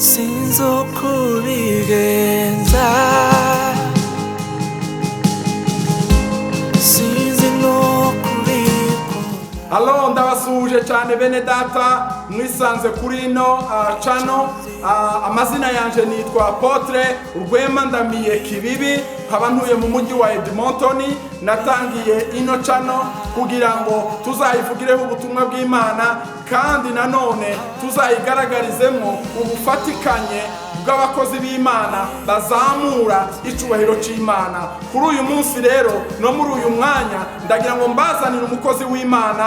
Sinzi uko ubigenza, sinzi n'uko ubikora. Halo, ndabasuhuje cyane bene data mwisanze kuri ino channel. Amazina yanje nitwa Apotre Rwema Ndamiye Kibibi, nkaba ntuye mu mujyi wa Edmonton. Natangiye ino channel kugira ngo tuzayivugireho ubutumwa bw'Imana, kandi nanone tuzayigaragarizemo ubufatikanye bw'abakozi b'Imana bazamura icubahiro c'Imana. Kuri uyu munsi rero no muri uyu mwanya, ndagira ngo mbazanire umukozi w'Imana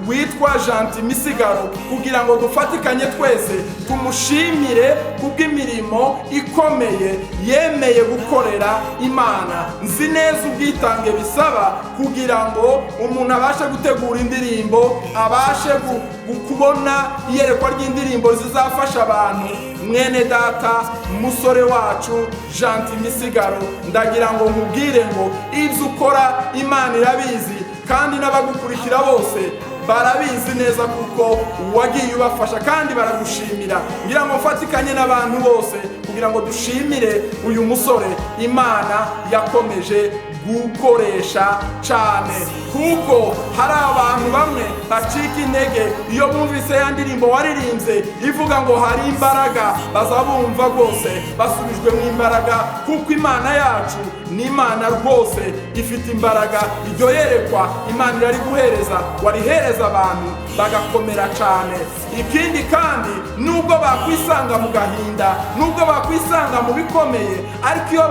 witwa Gentil Misigaro, kugira ngo dufatikanye twese tumushimire kubw'imirimo ikomeye yemeye gukorera Imana. Nzi neza ubwitange bisaba kugira ngo umuntu abashe gutegura indirimbo, abashe kubona iyerekwa ry'indirimbo zizafasha abantu. Mwene data, musore wacu Gentil Misigaro, ndagira ngo nkubwire ngo ibyo ukora Imana irabizi, kandi n'abagukurikira bose barabizi neza, kuko wagiye ubafasha kandi baragushimira. Ngira ngo mfatikanye n'abantu bose kugira ngo dushimire uyu musore Imana yakomeje gukoresha cyane, kuko hari abantu bamwe bacika intege iyo bumvise ya ndirimbo waririmbye ivuga ngo "Hari imbaraga". Baza bumva rwose basubijwemo imbaraga, kuko Imana yacu ni Imana rwose ifite imbaraga. Iryo yerekwa Imana irariguhereza, warihereza abantu bagakomera cyane. Ikindi kandi, nubwo bakwisanga mu gahinda, nubwo bakwisanga mu bikomeye, ariko iyo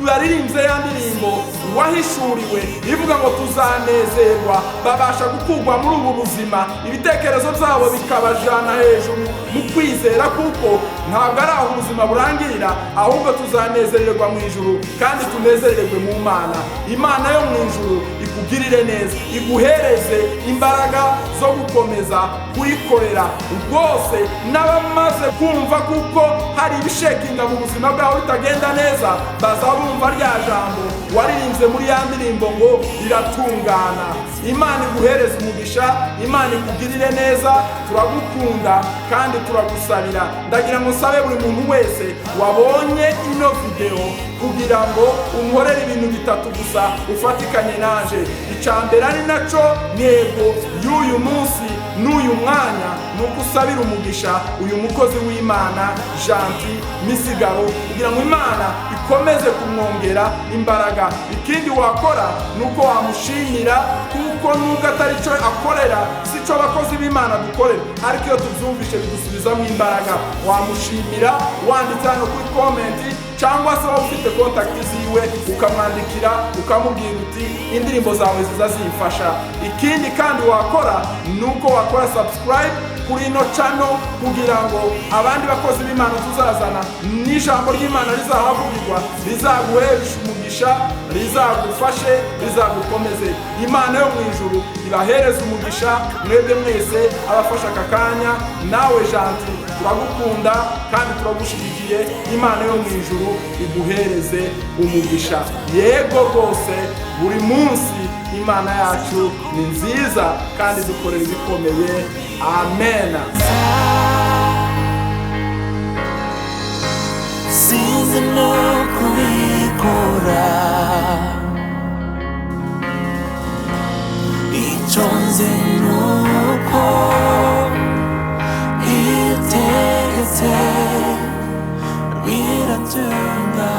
baririmbye ya ndirimbo wahishuriwe ivuga ngo "Tuzanezerwa", babasha gukurwa muri ubu buzima, ibitekerezo byabo bikabajana hejuru mu kwizera, kuko ntabwo ari aho ubuzima burangirira, ahubwo tuzanezererwa mu ijuru kandi tunezererwe mu Mana. Imana yo mu ijuru ikugirire neza, iguhereze imbaraga zo gukomeza kuyikorera rwose. N'abamaze kumva kuko hari ibishekinga mu buzima bwabo bitagenda neza, baza bumva rya jambo waririmbye muri ya ndirimbo ngo "Riratungana". Imana iguhereze umugisha, Imana ikugirire neza. Turagukunda kandi turagusabira. Ndagira ngo nsabe buri muntu wese wabonye ino videwo kugira ngo unkorere ibintu bitatu gusa, ufatikanye nanje. Icya mbere, ari naco ntego y'uyu munsi n'uyu mwanya, ni uko usabira umugisha uyu mukozi w'Imana Gentil Misigaro, kugira ngo Imana ikomeze kumwongera imbaraga. Ikindi wakora ni uko wamushimira, kuko nubwo atari cyo akorera, si cyo abakozi b'Imana dukorera, ariko iyo tubyumvishe bidusubizamo imbaraga. Wamushimira wanditse hano kuri comment, cyangwa se waba ufite contact ziwe ukamwandikira, ukamubwira uti "Indirimbo zawe ziza zimfasha". Ikindi kandi wakora ni uko wakora subscribe kuri ino channel, kugira ngo abandi bakozi b'Imana tuzazana n'ijambo ry'Imana rizahavugirwa rizaguhesha umugisha, rizagufashe, rizagukomeze. Imana yo mu ijuru ibahereze umugisha mwebwe mwese abafasha aka kanya. Nawe Gentil, turagukunda kandi turagushyigikiye. Imana yo mu ijuru iguhereze umugisha. Yego rwose, buri munsi Imana yacu ni nziza kandi dukorera ibikomeye. Amen. Sinzi no kubikora. Icyo nzi ni uko iyo utegetse biratungana.